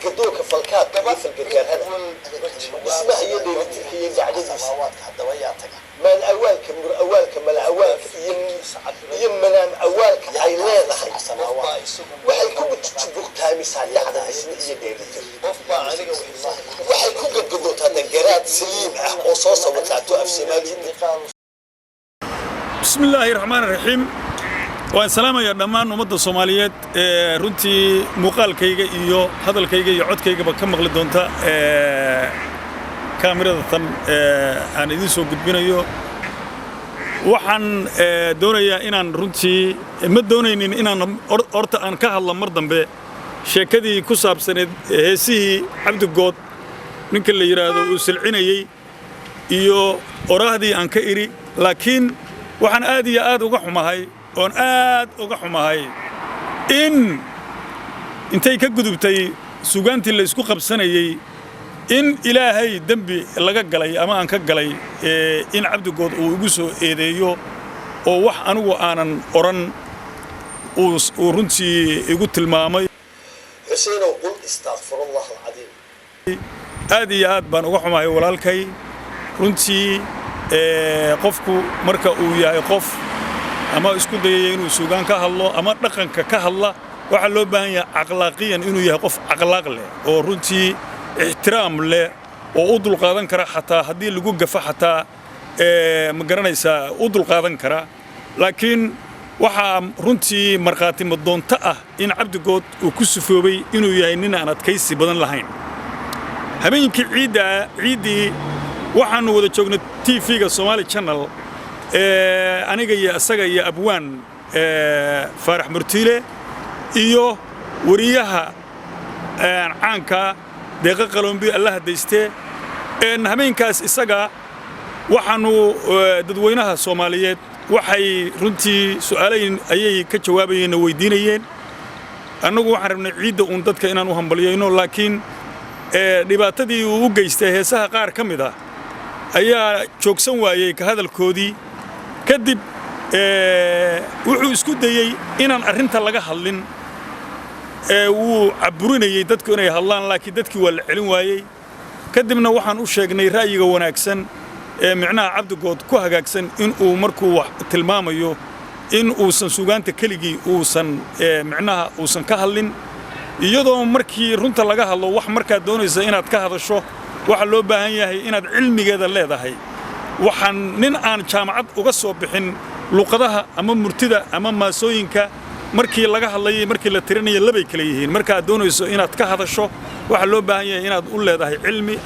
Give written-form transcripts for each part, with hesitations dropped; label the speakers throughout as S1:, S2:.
S1: Gadgadoonka falkaabka iyo falgargaarhada, dhismaha iyo dheelitirka iyo dhacdadiisa, maan awaalka, mur awaalka, mala awaalka iyo manaam awaalka ay leedahay, waxay ku jubuqtaamisaa dhacda, dhisme iyo dheelitir. Waxay ku gadgadoontaa dangaraad saliim ah oo soo sawirtaato af Soomaaliya.
S2: Bismi illaahi raxmaan raxiim. Waan salaamayaa dhammaan ummadda Soomaaliyeed ee runtii muuqaalkayga iyo hadalkayga iyo codkaygaba ka maqli doonta kaamirada tan aan idiin soo gudbinayo. Waxaan doonayaa inaan runtii ma doonaynin inaan horta aan ka hadlo mar dambe sheekadii ku saabsaneed heesihii Cabdigood ninka la yidhaahdo uu silcinayey iyo oraahdii aan ka idhi, laakiin waxaan aad iyo aad uga xumahay oon aad uga xumahay in intay ka gudubtay sugaantii la isku qabsanayey in Ilaahay dembi laga galay ama aan ka galay in Cabdigood uu igu soo eedeeyo oo wax anigu aanan odhan uu runtii igu tilmaamay.
S1: Xuseenow, qul istakfirullah alcadiim.
S2: Aad iyo aad baan uga xumahay, walaalkay. Runtii qofku marka uu yahay qof ama isku dayaya inuu suugaan ka hadlo ama dhaqanka ka hadla, waxaa loo baahan yahay akhlaaqiyan inuu yahay qof akhlaaq leh oo runtii ixtiraam leh oo u dulqaadan kara xataa haddii lagu gafo, xataa ma garanaysaa, u dulqaadan kara. Laakiin waxaa runtii markhaati madoonto ah in Cabdigood uu ku sifoobay inuu yahay nin aan adkaysi badan lahayn. Habeenkii ciidda, ciiddii waxaannu wada joognay TV-ga Somali Channel, aniga iyo isaga iyo abwaan Faarax Murtiile iyo wariyaha caanka Deeqa Qaloombi, Alla hadayste. Habeenkaas isaga waxaannu dadweynaha Soomaaliyeed waxay runtii su'aalayn ayay ka jawaabayeen oo weydiinayeen. Annagu waxaan rabnay ciidda uun dadka inaan u hambalyayno, laakiin dhibaatadii uu u geystay heesaha qaar ka mid ah ayaa joogsan waayey ka hadalkoodii. Kadib wuxuu isku dayey inaan arrinta laga hadlin. Wuu caburinayey dadku inay hadlaan, laakiin dadkii waa la celin waayey. Kadibna waxaan u sheegnay ra'yiga wanaagsan ee micnaha Cabdigood ku hagaagsan in uu markuu wax tilmaamayo in uusan sugaanta keligii uusan micnaha uusan ka hadlin, iyadoo markii runta laga hadlo wax markaad doonaysa inaad ka hadasho waxaa loo baahan yahay inaad cilmigeeda leedahay. Waxaan nin aan jaamacad uga soo bixin luqadaha ama murtida ama maasooyinka markii laga hadlayay, markii la tirinayo labay kala yihiin. Markaad doonayso inaad ka hadasho waxaa loo baahan yahay inaad u leedahay cilmi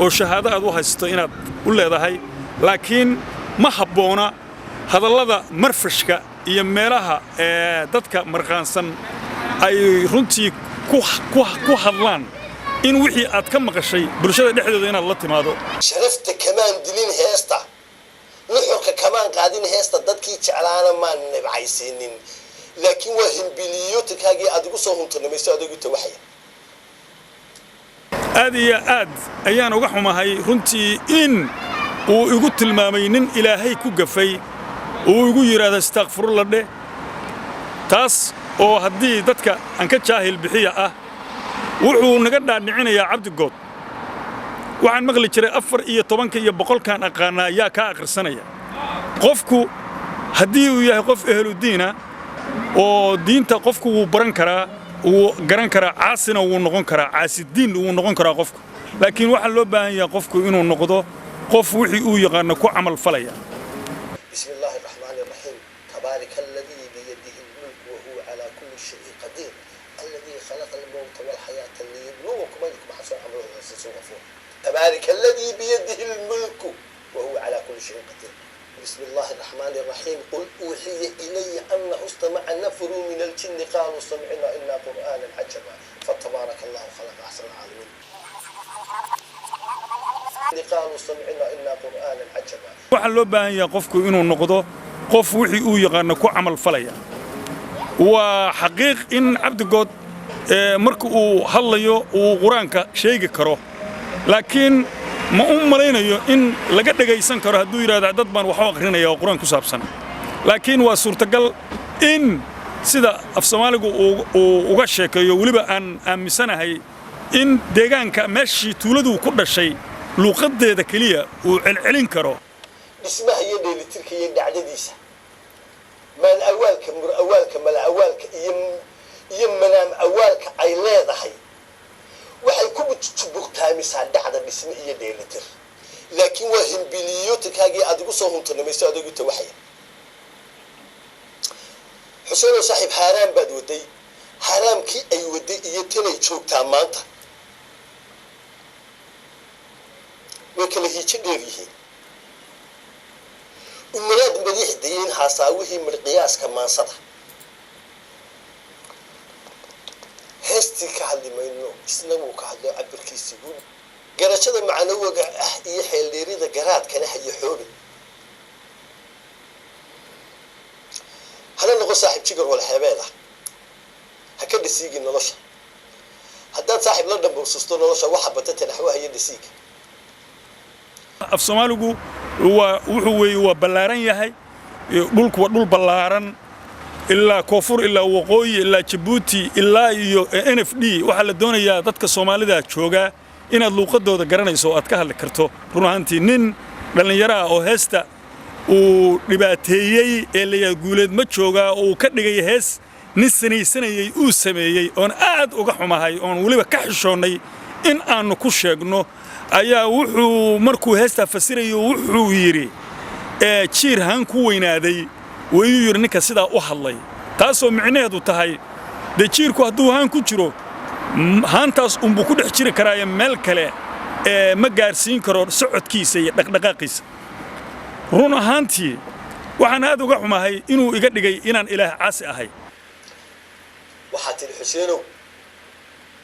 S2: oo shahaado aad u haysato inaad u leedahay, laakiin ma habboona hadallada marfashka iyo meelaha dadka marqaansan ay runtii ku hadlaan in wixii aad ka maqashay bulshada dhexdeeda inaad la timaado.
S1: Sharafta kamaan dilin heesta, nuxurka kamaan qaadin heesta, dadkii jeclaana maan nibcaysiinin, laakiin waa himbiliyotinkaagii aad igu soo huntanimayso adigu tawaxaya.
S2: Aad iyo aad ayaan uga xumahay runtii in uu igu tilmaamay nin Ilaahay ku gafay, uu igu yidhaahdo istakfurullah dheh, taas oo haddii dadka aan ka jaahil bixiya ah wuxuu naga dhaadhicinayaa Cabdigood. Waxaan maqli jiray 14-ka iyo 100-kaan aqaanaa yaa kaa akhrisanaya. Qofku haddii uu yahay qof ehludiina oo diinta qofku wuu baran karaa, wuu garan karaa, caasina wuu noqon karaa, caasidiin wuu noqon karaa qofku, laakiin waxaa loo baahan yahay qofku inuu noqdo qof wixii uu yaqaano ku camal falaya.
S1: بسم الله الرحمن الرحيم. تبارك الذي بيده الملك وهو على كل شيء قدير، الذي خلق الموت والحياة ليبلوكم أيكم أحسن عملا غفور. تبارك الذي بيده الملك وهو على كل شيء قدير. بسم الله الرحمن الرحيم. قل أوحي إلي أنه استمع نفر من الجن قالوا سمعنا إنا قرآنا عجبا، فتبارك الله خلق أحسن العالمين. قالوا سمعنا إنا قرآنا عجبا.
S2: Waxaa loo baahan yahay qofku inuu noqdo qof wixii uu yaqaano ku camal falaya. Waa xaqiiq in Cabdigood marka uu hadlayo uu Qur-aanka sheegi karo, laakiin ma u malaynayo in laga dhegaysan karo hadduu yidhahdo dad baan wax u akhrinaya oo Qur-aan ku saabsan. Laakiin waa suurtagal in sida af Soomaaligu uu uga sheekeeyo, weliba aan aaminsanahay. In deegaanka meeshii tuuladuu ku dhashay luuqadeeda keliya uu celcelin karo.
S1: Dhismaha iyo dheelitirka iyo dhacdadiisa, maan awaalka, mur awaalka, mala awaalka iyo manaam awaalka ay leedahay, waxay ku jubuqtaamisaa dhacda, dhisme iyo dheelitir. Laakiin waa himbiliyotinkaagii aad igu soo huntanamayso adogu tawaxaya. Xuseenow saaxiib, xaaraam baad waday. Xaaraamkii ay waday iyo tanay joogtaa maanta way kala hiijo dheer yihiin. Umanaad madiix dayin haasaawihii midqiyaaska maansada. Heestii ka hadli mayno, isna wuu ka hadlo cabirkiisii guud, garashada macnawiga ah iyo xeeldheerida garaadkana hayo xoobe. Hala noqo saaxiib jigar walxeebeed ah, ha ka dhasiigin nolosha. Haddaad saaxiib la dhambuursusto nolosha, waxa bata tanaxwaha iyo dhasiiga.
S2: Af Soomaaligu waa wuxuu weeye, waa ballaaran yahay dhulku, waa dhul ballaaran, ilaa koonfur, ilaa waqooyi, ilaa Jabuuti, ilaa iyo NFD. Waxaa la doonayaa dadka Soomaalida joogaa inaad luuqadooda garanayso oo aad ka hadli karto. Run ahaantii, nin dhallinyaro ah oo heesta uu dhibaateeyey ee layahay "Guuleed ma joogaa" oo uu ka dhigay hees nin sanaysanayey uu sameeyey, oon aad uga xumahay, oon weliba ka xishoonnay in aannu ku sheegno, ayaa wuxuu markuu heestaa fasirayo wuxuu yidhi jiir haan ku weynaaday wayuu yidhi ninka sidaa u hadlay, taasoo micnaheedu tahay dee jiirku hadduu haan ku jiro, haantaas unbuu ku dhex jiri karaaye meel kale ee ma gaarsiin karo socodkiisa iyo dhaqdhaqaaqiisa. Run ahaantii, waxaan aad uga xumahay inuu iga dhigay inaan Ilaah caasi ahay.
S1: Waxaa tidhi, Xuseenow,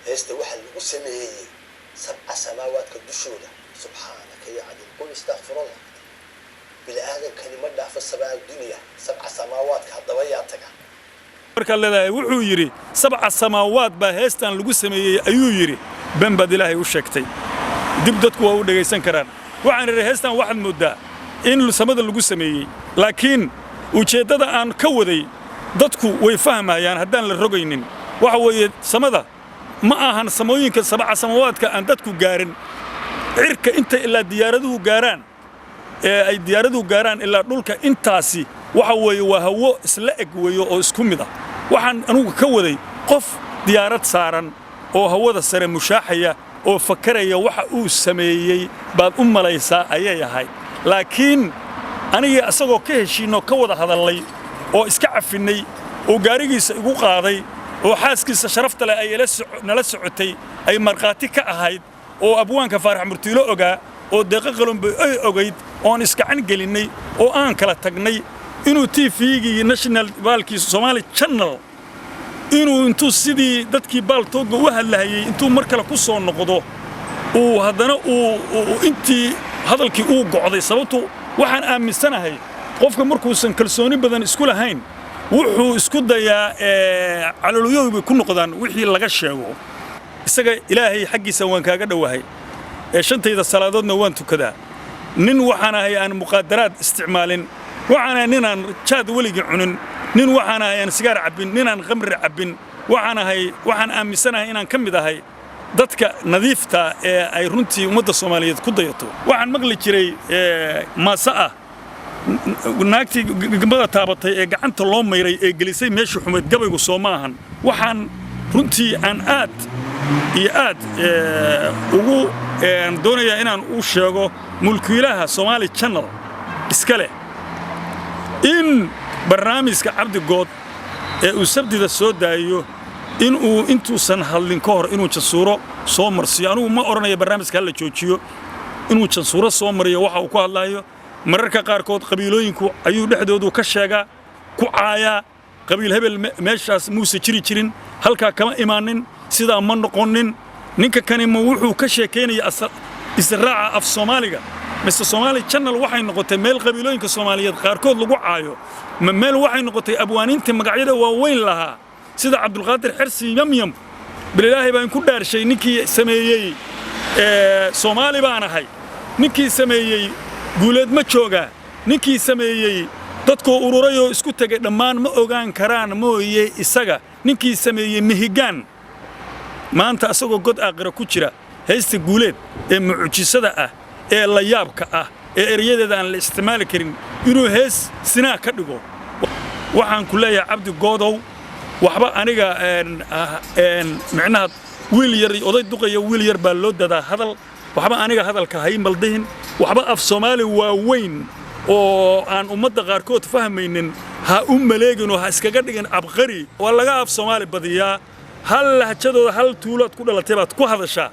S1: heesta waxaa lagu sameeyey sabca samaawaadka dushooda. Subxaanaka ya cadiim, qul istakfirullah. Bini aadamkani ma dhaafo sabaa dunya, sabca samaawaadka haddaba yaa taga?
S2: Markaad leedahay wuxuu yidhi sabca samaawaad baa heestan lagu sameeyey ayuu yidhi, ben baad Ilaahay u sheegtay. Dib dadku waa u dhegaysan karaan. Waxaan idhi heestan waxaad mooddaa in samada lagu sameeyey, laakiin ujeeddada aan ka waday dadku way fahmayaan haddaan la rogaynin. Waxa weeye, samada ma ahan samooyinka sabca samawaadka aan dadku gaarin, cirka inta ilaa diyaaraduhu gaaraan, ee ay diyaaraduhu gaaraan ilaa dhulka, intaasi waxa weeye waa hawo isla eg weeyo oo isku mid ah. Waxaan anugu ka waday qof diyaarad saaran oo hawada sare mushaaxaya oo fakaraya waxa uu sameeyey baad u malaysaa ayay ahayd. Laakiin anigii asagoo ka heshiinoo ka wada hadallay oo iska cafinnay oo gaarigiisa igu qaaday oo xaaskiisa sharafta leh ay nala socotay, ay markhaati ka ahayd, oo abwaanka Faarax Murtiilo ogaa, oo Deeqo Qalonbay ay ogayd, oon iskacan gelinnay oo aan kala tagnay, inuu TV-gii national baalkii Somali Channel inuu intuu sidii dadkii Paltalk-ga u hadlahayey intuu mar kale ku soo noqdo, uu haddana uu intii hadalkii uu go'day. Sababtu waxaan aaminsanahay qofka markuusan kalsooni badan isku lahayn, wuxuu isku dayaa caloolyoy bay ku noqdaan wixii laga sheego isaga. Ilaahay xaggiisa waan kaaga dhowahay, ee shantayda salaadoodna waan tukadaa. Nin waxaan ahay aan muqaadaraad isticmaalin, waxaan ahay nin aan jaad weligii cunin, nin waxaan ahay aan sigaar cabbin, nin aan khamri cabbin waxaan ahay. Waxaan aaminsanahay inaan ka mid ahay dadka nadiifta ee ay runtii ummadda Soomaaliyeed ku dayato. Waxaan maqli jiray maase ah naagtii gambada taabatay ee gacanta loo mayray ee gelisay meeshii xumayd. Gabaygu soo ma ahan. Waxaan runtii aan aad iyo aad ugu doonayaa inaan u sheego mulkiilaha Somali Channel iska leh in barnaamijka Cabdi Good ee uu Sabtida soo daayo in uu intuusan hadlin ka hor inuu jansuuro soo marsiiyo. Anugu ma odhanayo barnaamijka hala joojiyo. Inuu jansuuro soo mariyo waxa uu ku hadlaayo. Mararka qaarkood qabiilooyinku ayuu dhexdoodu ka sheegaa, ku caayaa. Qabiil hebel meeshaas muuse jiri jirin, halkaa kama imaanin, sidaa ma noqonin. Ninka kani ma wuxuu ka sheekaynaya israaca af Soomaaliga, mise Somali Channel waxay noqotay meel qabiilooyinka Soomaaliyeed qaarkood lagu caayo? Ma meel waxay noqotay abwaaniinta magacyada waaweyn lahaa sida Cabdulqaadir Xersi Yamyam? Bililaahi baan ku dhaarshay, ninkii sameeyey "Soomaali baan ahay", ninkii sameeyey "Guuleed ma joogaa", ninkii sameeyey "Dadkoo ururayoo isku tegay dhammaan ma ogaan karaan mooye isaga", ninkii sameeyey "Mihigaan", Maanta asagoo god aakhira ku jira, heesta Guuleed ee mucjisada ah ee la yaabka ah ee ereyadeeda aan la isticmaali karin inuu hees sinaa ka dhigo. Waxaan ku leeyahay, Cabdi Goodow, waxba aniga micnaha wiil yar, oday duqaya wiil yar baa loo dadaa hadal. Waxba aniga hadalka hay maldihin. Waxba af Soomaali waaweyn oo aan ummadda qaarkood fahmaynin ha u maleegin oo ha iskaga dhigin cabqari. Waa laga af Soomaali badiyaa. Hal lahjadooda, hal tuulood ku dhalatay baad ku hadashaa.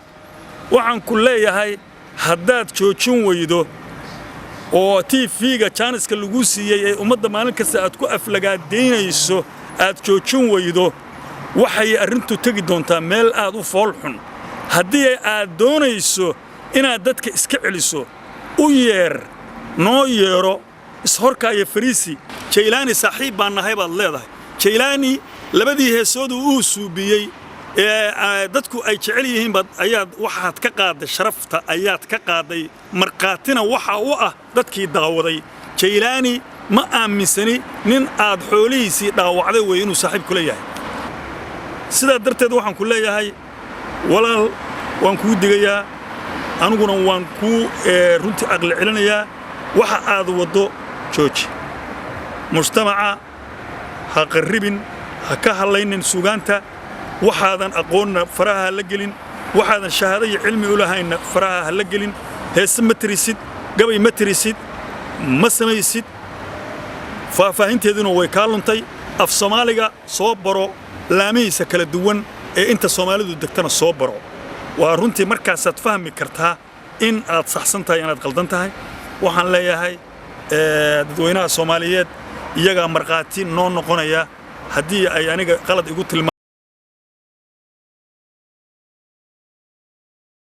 S2: Waxaan ku leeyahay, haddaad joojin weydo oo TV-ga jaaniska lagu siiyey ee ummadda maalin kasta aad ku aflagaadaynayso aad joojin weydo, waxay arrintu tegi doontaa meel aad u fool xun. Haddii aad doonayso inaad dadka iska celiso, u yeer, noo yeero, ishorkaaya fariisi. Jaylaani saaxiib baan nahay baad leedahay. Jaylaani labadii heesoodu uu suubiyey ee dadku ay jecel yihiin baad ayaad waxaad ka qaaday sharafta, ayaad ka qaaday. Markhaatina waxa u ah dadkii daawaday. Jaylaani ma aaminsani nin aad xoolihiisii dhaawacday wey inuu saaxiib kula yahay. Sidaa darteed waxaan ku leeyahay, walaal, waan kuu digayaa, aniguna waan kuu runtii aqli celinayaa. Waxa aad waddo jooji. Mujtamaca ha qarribin, ha ka hadlaynin sugaanta. Waxaadan aqoonna faraha ha la gelin, waxaadan shahaado iyo cilmi u lahaynna faraha ha la gelin. Heese ma tirisid, gabay ma tirisid, ma samaysid, faahfaahinteeduna way kaa luntay. Af Soomaaliga soo baro, laamihiisa kala duwan ee inta Soomaalidu degtana soo baro. Waa runtii markaasaad fahmi kartaa in aad saxsan tahay, inaad qaldan tahay. Waxaan leeyahay, dadweynaha Soomaaliyeed iyagaa markhaati noo noqonaya haddii ay aniga qalad igu tilmaam.